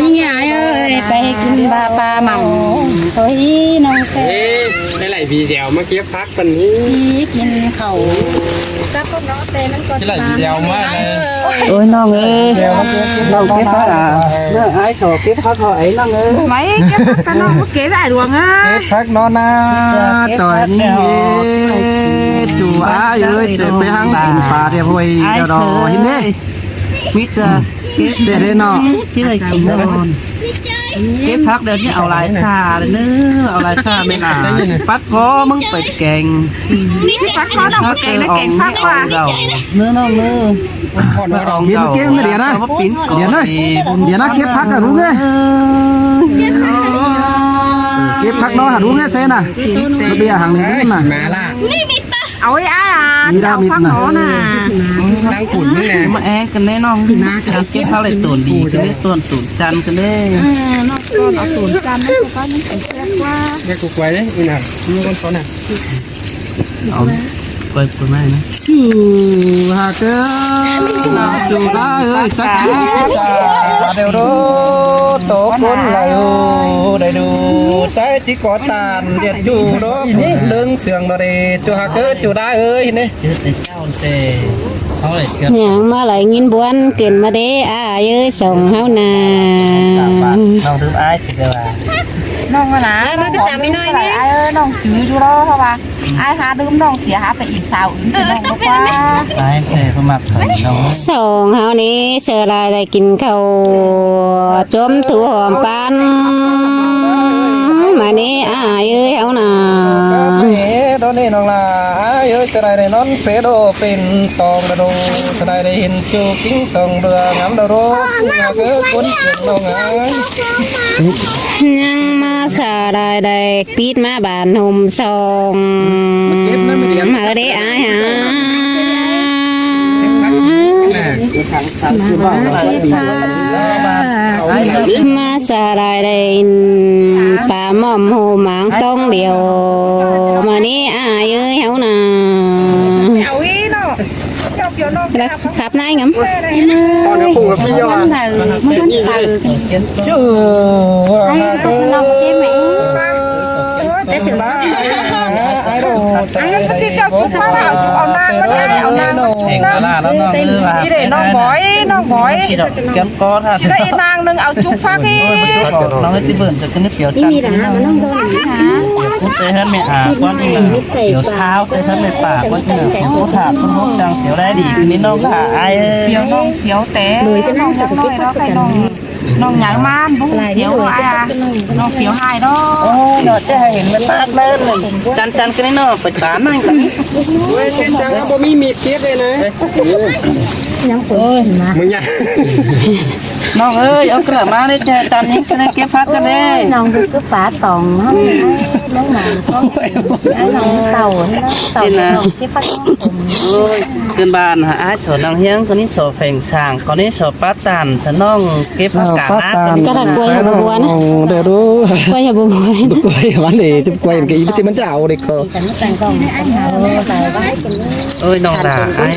ນີ້ຍາຍເອີຍ ໄປກິນບາປາໝ່ຳໂຕຍນ້ອງແຊ ເອີ ໄດ້ຫຼາຍປີແລ້ວມາເກັບຜັກປານນີ້ ກິນເຂົ້າ ໄດ້ຫຼາຍປີແລ້ວມາເລີຍ. ໂອ້ຍ ນ້ອງເອີຍ ນ້ອງເກັບຜັກ ອ້າຍຂໍເກັບຜັກເອົາ ອ້າຍນ້ອງເອີຍ ໄວ້ເກັບຜັກກັນນ້ອງ ເກັບອ້າຍຫຼວງເອີຍ ເກັບຜັກເນາະນາ ຕອນນີ້ ຈູອ້າຍເອີຍ ຊິໄປຫາກິນປາແທ້ໂຫຍ ດອກເຫັນເດ້ ມີແຕ່ ເດັດເດ້ເນາະ ຊິໄດ້ກິນເນາະ ເກັບຜັກດຽວນີ້ເອົາຫຼາຍຊາເດີ ເອົາຫຼາຍຊາແມ່ນລະ ປັດຄໍມຶງໄປແກງ ປັດຄໍນ້ອງໄປແກງ ໄດ້ແກງຜັກວ່າ ເດີນ້ອງເດີ ດຽວນະ ດຽວນະ ດຽວນະ ເກັບຜັກກະລຸງເອີຍ ເກັບຜັກເນາະຫາລຸງເອີຍ ເຊນະ ເບຍຫັງນີ້ນະ ເອົາໄວ້ອ້າຍ ນີ້ລະ ເອົາຝັງໜໍນະ ນາງຂຸນນີ້ແຫຼະ ມາແອງກັນແນ່ນ້ອງ ເກັບເຂົ້າໄດ້ຕົນດີ ຈະໄດ້ຕົນສູນຈັນກັນເດ້ ເອີ ນ້ອງຕົ້ນເອົາສູນຈັນ ມັນກໍມັນແຊບກວ່າ ແມ່ກູກວາຍເດ້ ອີ່ນາ ມີຄົນສອນນະ ເອົາ ກວາຍ ກວາຍມານະ ຈູຮັກເອີຍ ຈູລາເອີຍ ຈັກຈີຈາ ເດວໂດ ໂຕຄົນລາໂອ ໄດ້ດູ ໃຈ ທີ່ກໍ່ຕານ ດຽດຈູໂດ ເດີງເຊື່ອງໂດເດ ຈູຮັກເອີຍ ຈູດາເອີຍ ນີ້ ຈື່ແຕ່ເຈົ້າແຕ່ເຮົາເລີຍ ຍ່າງມາໄຫຼຍິນບວນ ຂຶ້ນມາເດ້ ອ້າຍເອີຍ ສອງເຮົານາ ນ້ອງດື່ມອ້າຍຊິໄດ້ວ່າ ນ້ອງຫັ້ນນະ ອ້າຍມາປະຈຳອີກໜ້ອຍນີ້ ອ້າຍເອີຍ ນ້ອງຈື່ຢູ່ເນາະ ເພາະວ່າອ້າຍຫາດື່ມ ນ້ອງເສຍຫາໄປອີກສາວອື່ນ ຊິນ້ອງບໍ່ກວ່າ ອ້າຍແທ້ບໍ່ມັກເພິ່ນນ້ອງ ສອງເຮົານີ້ ເຊີລາຍໄດ້ ກິນເຂົ້າ ຈົມທຸຫອມປັນ ມານີ້ອ້າຍເອີຍເຮົານະ ເອໂດນີ້ນ້ອງຫຼ້າ ອ້າຍເອີຍ ສະໄດໄດ້ນອນເປໂດເປັນຕອງດະໂດ ສະໄດໄດ້ເຫັນຈູກິງຕອງເບືອງາມດະໂດ ຄືວ່າຄືຄົນເປັນນ້ອງອ້າຍ ຍັງມາສະໄດໄດ້ ປິດມາບ້ານຫົ່ມຊ່ອງ ມາເດີອ້າຍຫາ ມາສະຫຼາຍໄດ້ ປາໝ້ອມໂຮໝາງຕ້ອງດຽວ ມານີ້ອ້າຍເອີຍເຮົານາ ເອົາອີ່ເນາະ ແລ້ວຂັບນາຍງາມ ຕອນເຮົາປຸງກັບພີ່ຍອດ ມັນເຕີ ມັນເຕີ ຈູ ອ້າຍ ເຈົ້າເປັນນ້ອງເກມໄໝ? ແຕ່ເຊິ່ງ ອ້າຍ ເຈົ້າຈຸກມາ ເອົາຈຸກ ເອົານາງກໍໄດ້ ເອົານາງ ເອງກໍລາແລ້ວນ້ອງເອີຍ ນີ້ເດ້ນ້ອງບອຍ ນ້ອງບອຍ ຊິໄດ້ອີກນາງໜຶ່ງ ເອົາຈຸກພາກ ນ້ອງເອີຍ ຊິເບິ່ງຈະຂຶ້ນເປີດ ອີ່ມີລະ ນ້ອງໂດນ ພຸດໃສ່ເຮືອນແມ່ອາກ່ອນ ດຽວຊາວໃສ່ເຮືອນແມ່ປາກ່ອນ ເອີ ຜູ້ຖາມຜູ້ຮູ້ຈັ່ງສຽວໄດ້ດີ ຄືນີ້ນ້ອງຫຼ້າອ້າຍ ດຽວນ້ອງສຽວແຕ່ ໂດຍ ນ້ອງຍັງນ້ອຍເນາະ ໃຫ້ນ້ອງ ນ້ອງໃຫຍ່ມາບໍ່ຮູ້ສຽວອ້າຍ ນ້ອງສຽວຫາຍດອກ ໂອ້ຍ ເນາະ ຈະໃຫ້ເຫັນແມ່ປາກແມ່ນ ຈັນໆ ກັນນີ້ເນາະ ໄປຕາມນັ້ນກັນ ໂອ້ຍ ເຊັ່ນຈັງ ບໍ່ມີມີດເກັບເລີຍນະ ຍັງເປີດມາ ມຶງຍັງ ນ້ອງເອີຍ ເອົາເກືອມາເດ້ ຈະຈັນຍິງກັນເກັບຜັກກັນເດ້ ໂອ້ຍ ນ້ອງຄືປາຕອງເຮົາ ນ້ອງໝານຂອງ ອ້າຍນ້ອງເຕົ່າ ນ້ອງເຕົ່າ ເກັບຜັກ ໂອ້ຍ ເພື່ອນບ້ານຫາອ້າຍ ສອນນາງຮຽງ ຄົນນີ້ສອນແຝງ ຊ່າງ ຕອນນີ້ສອບປາຕານ ສະນ້ອງເກັບຜັກກາດນະ ກະລະກວຍຫາບໍ່ບົວນະ ເດີດູ ກວຍຫາບໍ່ບົວ ກວຍຫາມັນເດ ຈະກວຍມັນກະອີ່ ມັນຈະເອົາເດກອ ໂອ້ຍ ນ້ອງຫຼ້າ ອ້າຍ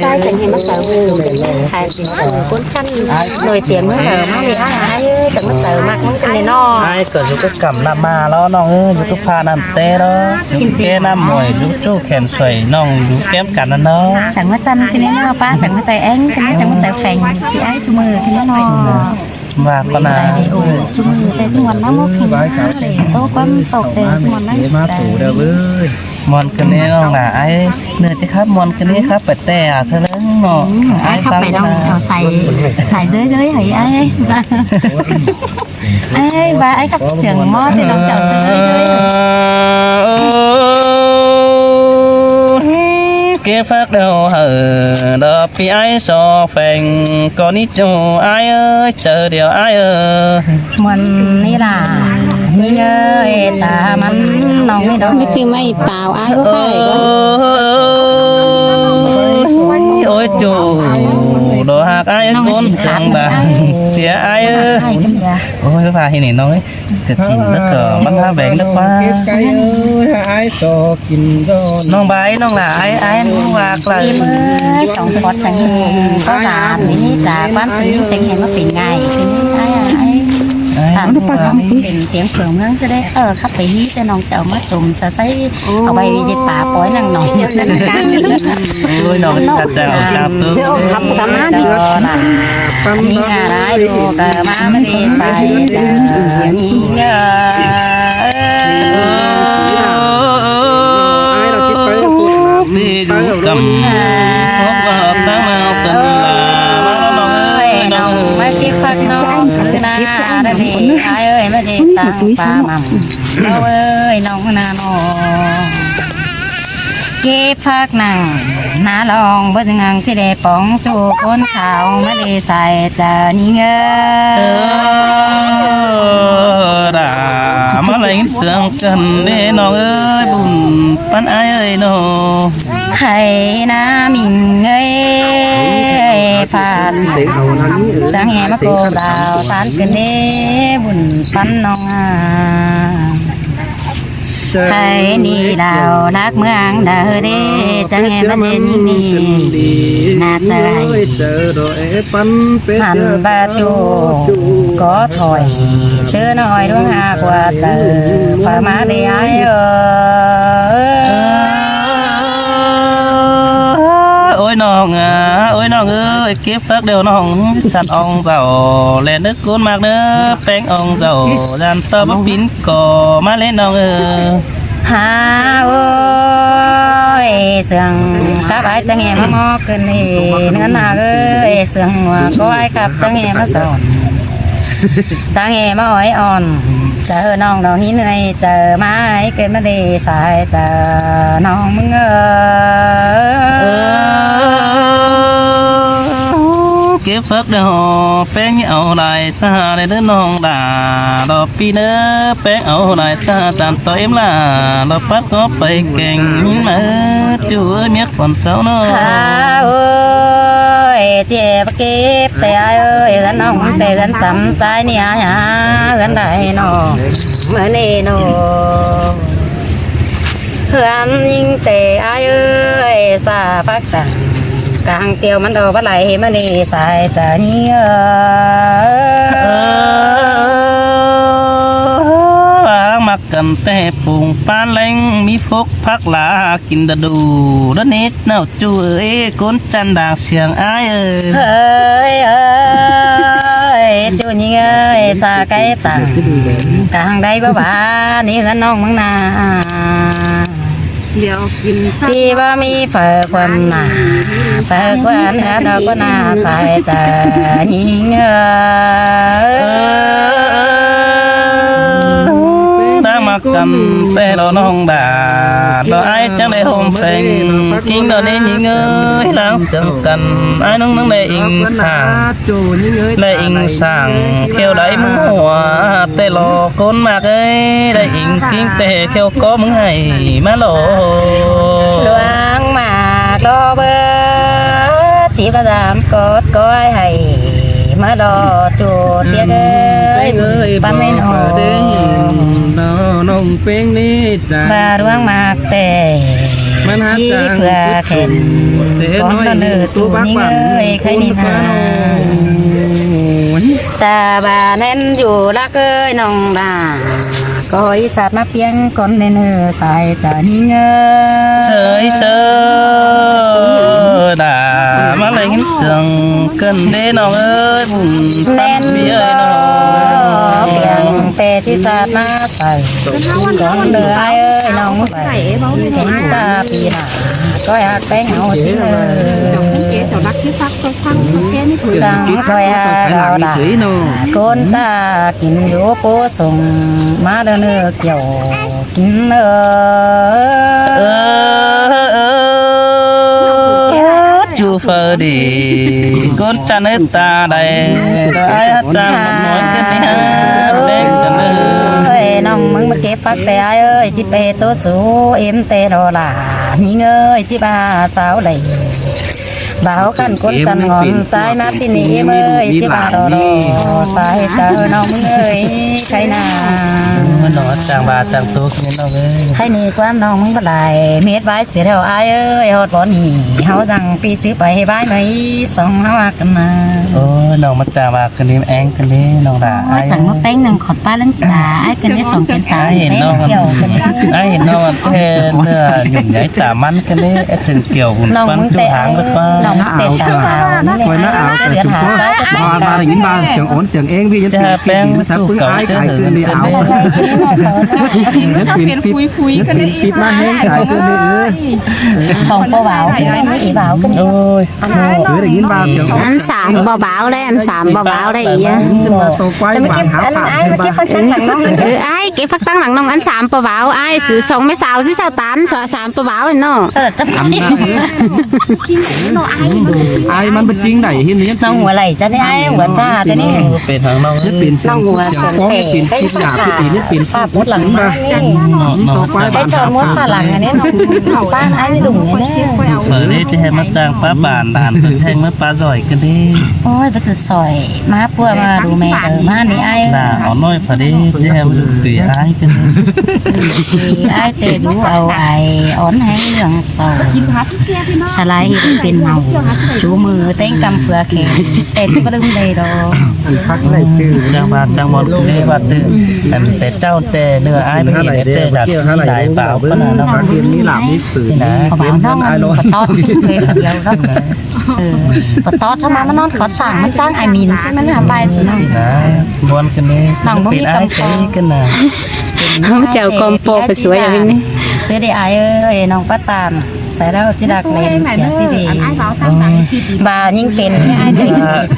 ໂດຍສຽງເຮົາມານີ້ ອ້າຍ ອ້າຍ ຈັ່ງມາເຕີມັກມັນກັນເນາະ ອ້າຍ ກະຢູ່ກັບກຳນຳມາແລ້ວ ນ້ອງເອີຍ ຢູ່ກັບພານຳແຕ່ເນາະ ຢູ່ແກ່ນ້ຳຫ້ວຍ ຢູ່ຈູ້ແຂນສວຍ ນ້ອງຢູ່ແກ້ມກັນນັ້ນເນາະ ຈັ່ງມາຈັນກັນເນາະ ປ້າ ຈັ່ງມາໃຈແອງກັນ ຈັ່ງມາໃຈແຝງ ພີ່ອ້າຍທຸກມື້ຄືເນາະ ວ່າກໍນາ ໂອ້ ຊຸມມື້ແຕ່ຊຸມວັນນະ ໂຕຄວາມຕອກແຕ່ຊຸມວັນນະ ມາປູເດີເວີຍ ມ່ວນຄືນີ້ນ້ອງຫຼ້າ ອ້າຍ ເໜືອຈະຄັບ ມ່ວນຄືນີ້ຄັບ ໄປແຕ່ອາສະເລີງເນາະ ອ້າຍ ອ້າຍຄັບໄປນ້ອງ ເອົາໃສ່ ໃສ່ເຊີຍໆ ໃຫ້ອ້າຍ ອ້າຍ ບ້າ ອ້າຍຄັບສຽງໝໍ້ ແຕ່ນ້ອງເຈົ້າເຊີຍໆ ເກັບຜັກເອົາໃຫ້ດອກ ພີ່ອ້າຍຊອແຝງ ກໍນີ້ເຈົ້າອ້າຍເອີຍ ເຈີດຽວອ້າຍເອີຍ ມ່ວນນີ້ລະ ນີ້ເອີຍ ຕາມັນນ້ອງນີ້ດອກ ຄືໄມ້ປາວອ້າຍບໍ່ຂາຍກໍ ໂອ້ຍ ຈູດອກຮັກອ້າຍຄົນເຊິ່ງບາດ ເສຍອ້າຍເອີຍ ໂອ້ຍ ວ່າເຮັດນີ້ນ້ອງເອີຍ ກະຊິນແລ້ວກໍມັນຫາແບງນະປ້າ ເກັບໄກ່ເອີຍ ອ້າຍຊອກ ກິນດອນ ນ້ອງບາຍ ນ້ອງຫຼ້າ ອ້າຍ ອ້າຍ ຮູ້ວ່າໄກລ ອີ່ເມີຍ ສອງປອດຈັ່ງເຮັດ ກໍຫຼານນີ້ຈາກບ້ານຊິງຈັ່ງເຮັດມາເປັນໄງ ອ້າຍ ອ້າຍ ເປັນຕຽງເຜືອເມືອງຊະເດ້. ເອີ ຂັບໄປຮີແຕ່ນ້ອງຈະເອົາມາຕົ້ມຊະໃສ່ ເອົາໄວ້ເຮັດປາປ່ອຍນາງນ້ອຍ. ໂອ້ຍ ນ້ອງເຈົ້າ ເຈົ້າ ເຈົ້າ ເຈົ້າ ຂັບທຳມານີ້ ນີ້ງາລາຍໂດກະມາບໍ່ໄດ້ໃສ່ກະນີ້ເອີ ເປັນກຳ ໂອ້ຍ ນ້ອງມາຊິພັກນ້ອງຄືນາໄດ້ເອີຍ ມາເດຕາປາໝ່ຳ ເອີຍ ນ້ອງນານ້ອງ ເກັບຜັກນັ່ງນາລອງ ເບິດຫຍັງທີ່ໄດ້ປອງ ໂຈຄົນຂາວ ມາເດໃສ່ຈານິງເອີຍ ເອີ ດາ ມາໄລ່ເງິນເຊື່ອງກັນເດ້ນ້ອງເອີຍ ບຸນປັນອ້າຍເອີຍເນາະ. ໄທນາມິງເອີຍ ພາຊິງ ຈັ່ງແຫ່ມາໂກດາວຕານຂຶ້ນເດ້ ບຸນປັນນ້ອງອາ ໄທນີ້ດາວນັກເມືອງດາເຮີເດ້ ຈັ່ງແຫ່ມາເດຍິງນີ້ນາຈະໄດ້ ຫັ້ນບາຈູກໍຖອຍ ເຈີນ້ອຍດວງອາກວ່າເຕີ ຂ້ອຍມາໄດ້ອາຍເອີ ໂອ້ຍ ນ້ອງອາ ໂອ້ຍ ນ້ອງເອີຍ ເກັບຜັກແລ້ວນ້ອງ ສັນອອງເຈົ້າ ແລະນຶກກຸນມາກເດີ ແປ້ງອອງເຈົ້າ ຢ້ານຕໍ່ບໍ່ປິ່ນກໍມາເລີຍນ້ອງເອີຍ. ຫາໂອ້ຍ ເຊື່ອງກັບອ້າຍຈະແຫງມາໝໍ້ຂຶ້ນເອ ເໜືອນາເອີຍ ເຊື່ອງຫົວກ້ອຍກັບຈະແຫງມາສອນ ຈະແຫງມາອ້ອຍອ່ອນ ຈະເຮີນ້ອງດອກຫີນເອີຍ ຈະມາໃຫ້ເກີດມາເດສາຍ ຈະນ້ອງມຶງເອີຍ ເກັບຝັກດອກແປ້ງເອົາຫຼາຍ ສາເດີນ້ອງດາ ດອກປີເດີ ແປ້ງເອົາຫຼາຍສາ ຕາມຕໍ່ເອັມລາ ດອກປັດກໍໄປແກງ ມີມາເອີ ຈູເອີຍ ເມຍຂວັນເຊົານ້ອງ ຫາໂອ້ຍ ເຈັບເກັບແຕ່ອ້າຍເອີຍ ເຮືອນນ້ອງແຕ່ເຮືອນສຳຕາຍນີ້ ຫາເຮືອນໃດນ້ອງ ເມືອເນນ້ອງ ເຮືອນຍິງແຕ່ອ້າຍເອີຍ ສາພັກກາງ ກາງຕຽວມັນດອກບໍ່ໄຫຼ ມະນີສາຍຕາຍິງເອີຍ ວາງມັກກັນແຕ່ປຸງປານແລງ ມີຟົກຜັກຫຼາກິນດະດູດະນິດເນົ່າ ຈູເອີຍ ກົນຈັນດາງສຽງອ້າຍເອີຍ ເຮີຍເອີຍ ຈູຍິງເອີຍ ສາໄກຕັງ ກາງໃດບໍ່ບານີ້ ເຮືອນນ້ອງເມືອງນາ ດຽວກິນ ທີ່ບໍ່ມີເຝີຄວາມໜ້າ ເຝີຄວາມເໜືອດອກກໍໜ້າສາຍຕາຍິງເອີຍ ນາງມັກກັນແຕ່ດອກນ້ອງດາ ດອກອ້າຍຈັ່ງໄດ້ໂຮມແປງ ກິງດອກນີ້ຍິງເອີຍ ລາງເຊື່ອງກັນ ອ້າຍນ້ອງໜຶ່ງໄດ້ອິງສາງ ໄດ້ອິງສາງ ແຂ້ວໃດມຶງຫົວ ແຕ່ລໍຄົນມາກເອີຍ ໄດ້ອິງກິງແຕ່ແຂ້ວກໍມຶງໃຫ້ມາລໍ ຫຼວງມາລໍເບີດ ຈີບມາດາມກອດກ້ອຍໃຫ້ມາລໍຈູດ ຕຽກເອີຍ ປັນໃຫ້ນ້ອງ ນ້ອງເປັງນີ້ ບາດວງມາກແຕ່ ມັນຫາທີ່ເພື່ອແຂນ ກ່ອນເດີຕູຍິງເອີຍ ໃຄນີ້ນາ ຕາບາແໜ້ນຢູ່ລັກເອີຍ ນ້ອງດາ ກໍອີສາດມາປຽງກ່ອນເນີ ສາຍຈາຍິງເອີຍ ເຊີຍເຊີຍ ດາ ມາແລງເຊື່ອງກັນເດ້ນ້ອງເອີຍ ບຸນປັນເອີຍນ້ອງ ປຽງແຕ່ທີ່ສາດມາ ໄປກ່ອນເດີອ້າຍເອີຍ ນ້ອງໄປເຫັນຕາປີໜ້າ ກໍຢາກໄປເອົາຊິເອີຍ ຈັ່ງກໍຢາກເອົາດາ ຄົນຈາກິນຢູ່ໂປສົງ ມາເດີເນີກ່ຽວກິນເອີຍ ເອີ ເອີ ເອີ ຈູເຝີດີ ຄົນຈາເນີຕາໃດ ຕາອ້າຍຮັກຈັງໝົດນ້ອຍຂຶ້ນນີ້ຫາແດງຈັງເອີຍ ເອີຍ ນ້ອງມຶງມາເກັບ ຝາກແຕ່ອ້າຍເອີຍ ຈິບເອໂຕສູເອັມແຕ່ດໍລາ ຍິງເອີຍ ຈິບອາສາວໄດ້ ບ່າວຄັນກົ້ນສັນງອນ ສາຍມາຊິນີ້ເອີຍ ຊິບາດອດອ ສາຍເຈົ້ານ້ອງເອີຍ ໄຄນາ ເອີ ນ້ອງຈ້າງບາດຈ້າງໂຕຄືນ້ອງເອີຍ ໄຄນີ້ຄວາມນ້ອງມຶງບໍ່ຫຼາຍ ເຮັດບາຍເສຍແລ້ວອ້າຍເອີຍ ຮອດບ່ອນນີ້ ເຮົາສັ່ງປີ້ຊື້ໄປໃຫ້ບາຍໃໝ່ ສອງເຮົາຮັກກັນນາ ໂອ້ຍ ນ້ອງມາຈ້າງບາດ ຄືນີ້ແອງຄືນີ້ນ້ອງຫຼ້າ ໂອ້ຍ ຈັ່ງມາແປ້ງໜຶ່ງຂອດປ້າລັງຈາ ອ້າຍກັນໄດ້ສອງແກນຕາ ອ້າຍເຫັນນ້ອງ ອ້າຍເຫັນນ້ອງແທ້ເນື້ອຫຍຸ້ງໃຫຍ່ຕາມັນ ກະເລີຍເຖິງກ່ຽວບຸນປັນຈຸຫາງເບິດວ່າ ນ້ອງເຕະສາວຂາວນີ້ແຫຼະ ເດືອນຫາເຈົ້າ ມາໄດ້ຍິນວ່າສຽງໂອນສຽງເອງວິຍັນເປັນຟິດມາສັກປຶ້ງອ້າຍຂາຍເກີນເດອາວ ຍັນເປັນຟິດ ຍັນເປັນຟິດມາແຮງຂາຍເກີນເດເອີຍ ຂອງພໍ່ບ່າວ ໂອ້ຍ ເອີ ໄດ້ຍິນວ່າສຽງໂອນ ອັນສາມບໍ່ບ່າວແລ້ວ ອັນສາມບໍ່ບ່າວແລ້ວອີ່ຫຍັງ ຈະມາເກັບອັນອ້າຍມາເກັບຜັກທາງຫຼັງນ້ອງ ເອີ ອ້າຍເກັບຜັກທາງຫຼັງນ້ອງ ອັນສາມບໍ່ບ່າວ ອ້າຍສອງແມ່ສາວຊິສາຕານ ສາມປະຫວາວເນາະ ເອີ ຈະ ອ້າຍມັນບໍ່ຈິງໄດ ເຫັນຍັງ ນ້ອງຫົວໄຫຼຈະນີ້ ອ້າຍຫົວຈາຈະນີ້ ເປັນທາງນ້ອງ ເປັນນ້ອງຫົວ ເປັນ ເປັນຄິດຢາກຄິດອີກ ເປັນ ເປັນ ເປັນ ເປັນ ເນາະ ເນາະ ໄອ້ຈອມຫົວຝຣັ່ງອັນນີ້ ນ້ອງບ້ານອ້າຍນີ້ດຸນີ້ ເອີ ນີ້ຈະໃຫ້ມາຈ້າງປ້າບານ ບານເພິ່ນແຮງມາປ້າຊ່ອຍກັນເດ້ ໂອ້ຍ ບໍ່ຈະຊ່ອຍ ມາປົວມາດູແມ່ເດີ ມານີ້ອ້າຍ ໜ້າອ່ອນນ້ອຍພະເດ ຈະໃຫ້ມາດູຕີອ້າຍກັນ ຕີອ້າຍແຕ່ດູເອົາອ້າຍອ່ອນແຮງເລື່ອງ ສອງ ສະຫຼາຍເຮັດເປັນເຮົາ ຈູມືແຕ່ງກຳເພື່ອແຂງ ແຕ່ທີ່ບໍ່ລືມໄດ້ດອກ ອັນພັກໄດ້ຊື່ ຈັ່ງວ່າຈັ່ງວ່າເລີຍວ່າຕື່ ອັນແຕ່ເຈົ້າແຕ່ເນື້ອອ້າຍໄປເຫັນແຕ່ຈາກຫຼາຍບ່າວປານນັ້ນເນາະ ພັກເຫັນມີລາບມີຝືນ ນີ້ນະ ຂອງບ່າວນ້ອງມັນປະຕອດເລີຍຄົນດຽວເນາະ ເອີ ປະຕອດທຳມາມານອນເຂົາສ້າງ ມັນຈ້າງອ້າຍມິນ ຊິມັນຫາໄປຊິນະ ມ່ວນກັນເລີຍ ນ້ອງບໍ່ມີກຳປອງກັນນະ ເຈົ້າກອມປອກໄປສວຍເອົາເອງນີ້ ເສຍເດອ້າຍເອີຍ ນ້ອງປາຕານ ໃສ່ແລ້ວຊິດັກເຫຼັ້ນເສຍຊີວິດ ບາຍິ່ງເປັນໃຫ້ອ້າຍໄດ້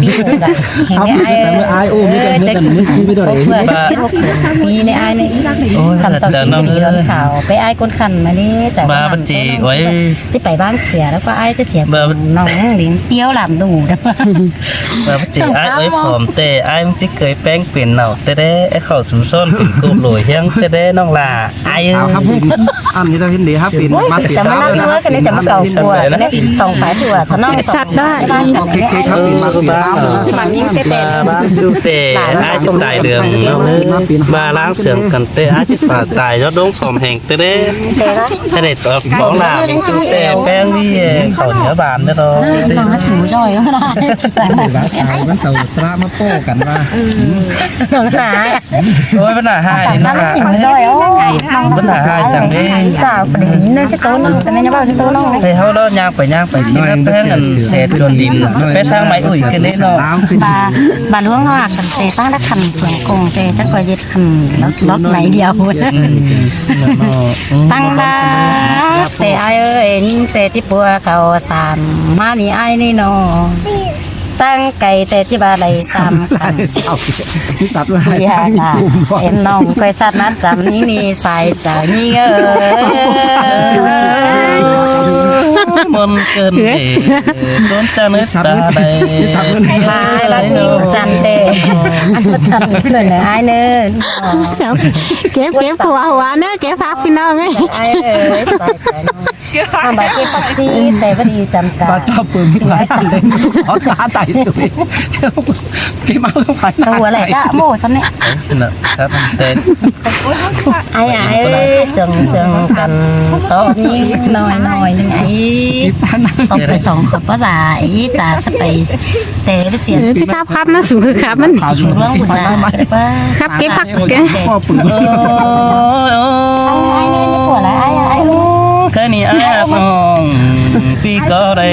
ປີດະ ເຫັນໄດ້ອ້າຍເອີຍ ເອີ ເຈົ້າມີແຕ່ເງິນ ເອີ ເພື່ອນມີໄດ້ອ້າຍນີ້ ໂອ້ຍ ສຳຕອນທີ່ດີດອນຂາວ ໄປອ້າຍກົ້ນຂັນມານີ້ ຈາກບາປະຈີ ໂອ້ຍ ຊິໄປບ້ານເສຍ ແລ້ວກໍອ້າຍຈະເສຍ ນ້ອງຫຼຽງປ່ຽວຫຼາມດູ ບາປະຈີ ອ້າຍເອີຍ ຜອມແຕ່ ອ້າຍມັນຊິເຄີຍແປງເປັນເນົ່າແຕ່ແດ່ ໄອ້ເຂົ້າສູ່ຊ້ອນເປັນໂກບໂຫຼຍແຮງແຕ່ແດ່ ນ້ອງຫຼ້າ ອ້າຍເອີຍ ອັນນີ້ລາວເຫັນເດ ເຮົາເປັນມາເປັນ ຈະມານັ່ງຢູ່ເຮືອກັນນີ້ ຈະມາເກົາກົວກັນນີ້ ສອງຝາຍຕົວສະໜອງ ສັດໄດ້ ບາງຈຸເຕ ອ້າຍຊິຕາຍເດືອງເນາະ ບາລ້າງເສຍງກັນເຕ ອ້າຍຊິຕາຍຍອດດົງຜອມແຮງເຕເດ້ ແຕ່ໄດ້ຕອບຂອງຫຼ້າມີຈຸເຕ ແປ້ງນີ້ເຂົ້າເໜືອບານເດ້ອ ນ້ອງຫູຈ້ອຍ ບາສາຍມັນເອົາສະລະມາ ໂປ້ກັນວ່າ ເອີ ນ້ອງຫາຍ ໂອ້ຍ ບັນຫາຫາຍນີ້ນະ ບັນຫາຫາຍຈັ່ງເດ້ ສາວປະດິນເດີ ຈະໂຕນ້ອງ ແຕ່ແມ່ນຢ່າເວົ້າຈະໂຕນ້ອງເດ້ ເຮົາລອດຍ່າງໄປຍ່າງໄປຊິນະ ແພງອັນແຊດຈວນດິນ ໄປທາງໄມ້ອຸ້ຍກັນເດ້ເນາະ ບາ ບາຫຼວງເຮົາຫາກກັນແຕ່ຕັ້ງແຕ່ຄັນເຄື່ອງກົງ ແຕ່ຈັກວ່າເຮັດຄັນລັອກໄມ້ດຽວ ຕັ້ງບາ ແຕ່ອ້າຍເອີຍ ຍິງແຕ່ທີ່ປົວເຂົ້າສານ ມານີ້ອ້າຍນີ້ເນາະ ຕັ້ງໄກແຕ່ທີ່ວ່າໄດ້ສາມຄັນ ມີສັດວ່າ ຢ່ານະ ເຫັນນ້ອງຂ້ອຍສັດນັດຈຳຍິງນີ້ສາຍຕາຍິງເອີຍ ມັນເກີນເດ ຕົ້ນຈັນເອີຍ ຕາໃດ ມາໃຫ້ລັດຍິງຈັນເຕ ອັນຈັນເພິ່ນນະ ອ້າຍເນີ ເກັບ ເກັບຫົວ ຫົວເນີ ເກັບຜັກພີ່ນ້ອງເອີຍ ອ້າຍເອີຍ ສາຍຕາ ທຳບາເກປັກຈີ ແຕ່ບໍ່ດີຈຳກາ ບາດເຈົ້າປືນມີຫຼາຍອັນເລີຍ ອອດຕາຕາຍຈຸຍ ເກມເອົາໄປ ຕົວແຫຼະກະໂມຊຳນີ້ ເອີ ນັ້ນນະ ຄັບ ແຕ່ ອ້າຍ ອ້າຍເອີຍ ເຊິ່ງ ເຊິ່ງກັນ ຕອບນີ້ໜ້ອຍໜ້ອຍໜຶ່ງ ອ້າຍ ຕອບໄປສອງ ຂອບພະສາ ອີ ຈາສະໄປ ແຕ່ໄປສຽນ ເອີ ຊິຂັບ ຂັບນະ ສູງຄືຂັບມັນ ສູງເລື່ອງບຸນນາ ຂັບເກັບຜັກ ເກັບ ໂອ້ຍ ໂອ້ຍ ໂອ້ຍ ອ້າຍນີ້ຜົວລະ ອ້າຍ ອ້າຍ ໂອ້ຍ ແຄ່ນີ້ອ້າຍຮັກນ້ອງ ພີ່ກໍໄດ້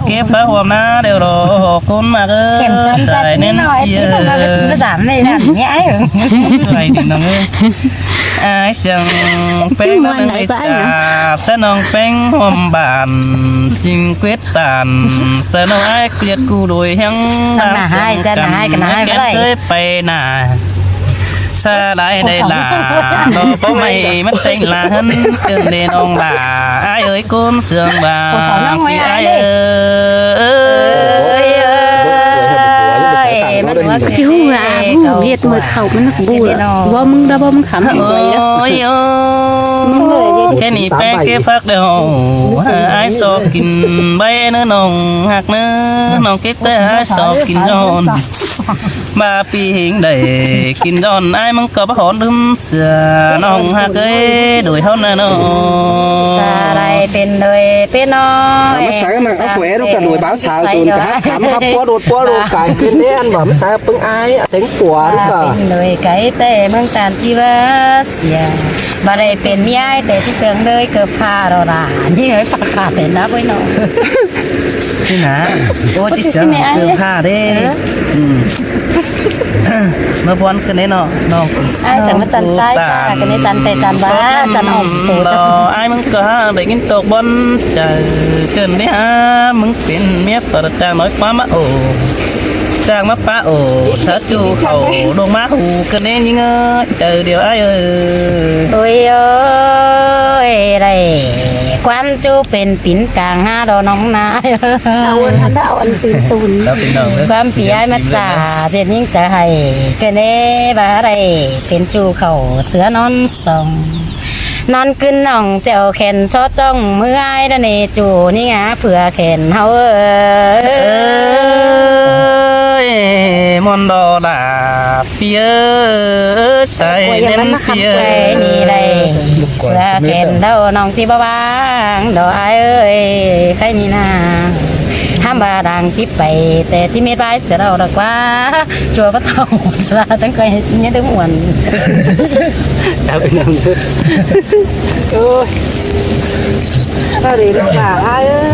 ເກັບພາຫວມນາແລ້ວດອກ ຄົນມາເອີຍ ເຂັມຈຳກັດນິດໜ້ອຍ ພີ່ເພິ່ນວ່າເປັນພາສາໃນນັ້ນແມ່ອ້າຍເອີຍ ອ້າຍເອີຍ ອ້າຍສຽງແປ້ງ ຊິມ່ວນໃດກໍອ້າຍນະ ສະໜອງແປ້ງຫອມບານ ຈິງເກວດ ຕານ ສະໜອງອ້າຍກຽດກູໂດຍແຮງ ໜ້າຮ້າຍ ນາງສຽງ ຈະໜ້າຮ້າຍ ກັນ ກັນໜ້າຮ້າຍ ແກ້ນເຄີຍໄປໜ້າ ສະຫຼາຍໄດ້ຫຼ້າ ດອກເປົ້າໄມ້ມັນແຕ່ງຫຼ້າຫັ້ນ ເອີ້ນເດນ້ອງຫຼ້າ ອ້າຍເອີຍ ຄົນເຊື່ອງວ່າ ໂອ້ຍ ພີ່ອ້າຍເອີຍ ເອີຍ ເອີຍ ມັນຫົວ ກໍຊິຮູ້ລະ ຮູ້ເຮັດໝົດເຂົ້າມັນບໍ່ເວົ້າ ເວົ້າມຶງດາ ເວົ້າມຶງຂຳ ໂອ້ຍ ໂອ້ຍ ແຄ່ນີ້ແປ້ງເກັບຜັກເດີ້ ໃຫ້ອ້າຍຊອກກິນໃບເນີ ນ້ອງຮັກເນີ ນ້ອງເກັບແຕ່ອ້າຍຊອກກິນຍ້ອນ ວ່າປີເຮງໄດ້ກິນຍ້ອນ ອ້າຍມຶງກໍບໍ່ຫອນລືມເສືອ ນ້ອງຮັກເອີຍ ໂດຍເຮົານະນ້ອງ ສາໄລເປັນໂດຍເປັນນ້ອຍ ມາໃສ່ມາເອົາແຂວນກັນໂດຍບ່າວສາວສູນກະຮັກຄຳ ຮັບປົວໂດດປົວໂດດກາຍເປັນແດ່ນບໍ່ ມາໃສ່ປຶງອາຍ ເຕັງປົວ ເປັນໂດຍໄກແຕ່ເມືອງຕານທີ່ວ່າເສຍ ບໍ່ໄດ້ເປັນເມຍອ້າຍແຕ່ທີ່ເຊິ່ງເລີຍ ເກີບພາດອລາ ນີ້ເອີຍ ປາກຂາດເປັນນະເວີຍເນາະ ຊິນະ ໂອ້ ຊິເຊິ່ງເກີບພາດເດ້ ເອີ ອືມ ມາບອນກັນເດ້ເນາະ ນ້ອງ ອ້າຍຈັ່ງມາຈັນໃຈ ຕາ ກັນເດ້ ຈັນແຕ່ຈັນວ່າ ຈັນອອກໂຕ ດອກ ອ້າຍມຶງກໍຫາໄດ້ຍິນຕອກບ່ອນໃຈ ເກີນໄດ້ຫາ ມຶງເປັນເມຍປະຈາງນ້ອຍ ຄວາມມາໂອ ຈາກມາປະໂອ ສາຈູເຂົ້າ ລົງມາຫູກັນແນ່ຍິງເອີຍ ໃຈດຽວອ້າຍເອີຍ ໂອ້ຍ ໂອ້ຍ ໄດ້ຄວາມຈູເປັນປິນກາງຫາດອກນ້ອງນາຍ ເອົາອັນນັ້ນເອົາອັນຕີນຕູນ ຄວາມປີອ້າຍມາຈາເຈັດຍິງຈະໃຫ້ກັນແນ່ ວ່າໄດ້ເປັນຈູເຂົ້າເສືອນອນຊ່ອງ ນອນກຶນໜອງແຈ່ວແຂນຊອດຈ້ອງ ເມື່ອຍດະເນຈູນີ້ງາເພື່ອແຂນເຮົາເອີຍ ເອີຍ ມ່ອນດອລາ ເປີເອີຍ ໃສ່ແມ່ນເປີເອີຍ ນີ້ໄດ້ເພື່ອແຂນເຮົາ ນ້ອງທີ່ບໍ່ວ່າງດອກອ້າຍເອີຍ ໃຄ່ນີ້ນາ ຫ້າມວ່າດາງຈິບໄປ ແຕ່ທີ່ເມັດໄວ້ເສືອເຮົາດອກວ່າ ຈົວປະເທົາ ສະລາຈັ່ງຄ່ອຍເຮັດໃຫ້ເມຍໄດ້ມ່ວນ ເອົາໄປນຳເດີ ໂອ້ຍ ຕາດີລູກຫຼານອ້າຍເອີຍ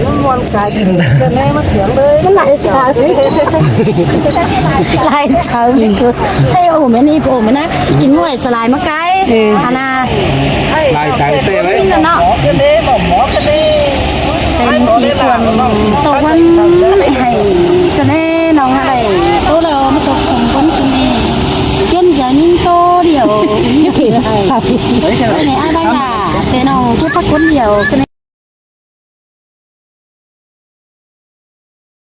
ມັນມ່ວນກາຍ ຊິນ ເປັນແມ່ມາສຽງເລີຍ ມັນຫຼາຍສາວ ຫຼາຍສາວນີ້ຄື ໃຫ້ໂອມອັນນີ້ ໂອມນະ ກິນງວຍສະຫຼາຍມາກາຍ ເອີ ອັນນະ ຫຼາຍສາວເຕະໄວ້ ກິນນະເນາະ ໝໍກັນເດ້ ໝໍກັນເດ້ ເປັນທີ່ຄວນຕົກວັນໃຫ້ກັນແນ່ ນ້ອງຫາໄດ້ໂຕລາວມາຕົກຂອງຄົນກິນນີ້ ຈົນຈະຍິງໂຕດຽວ ໃຫ້ ໃຫ້ອ້າຍໄດ້ລະ ແຕ່ນ້ອງເກັບຜັກຄົນດຽວ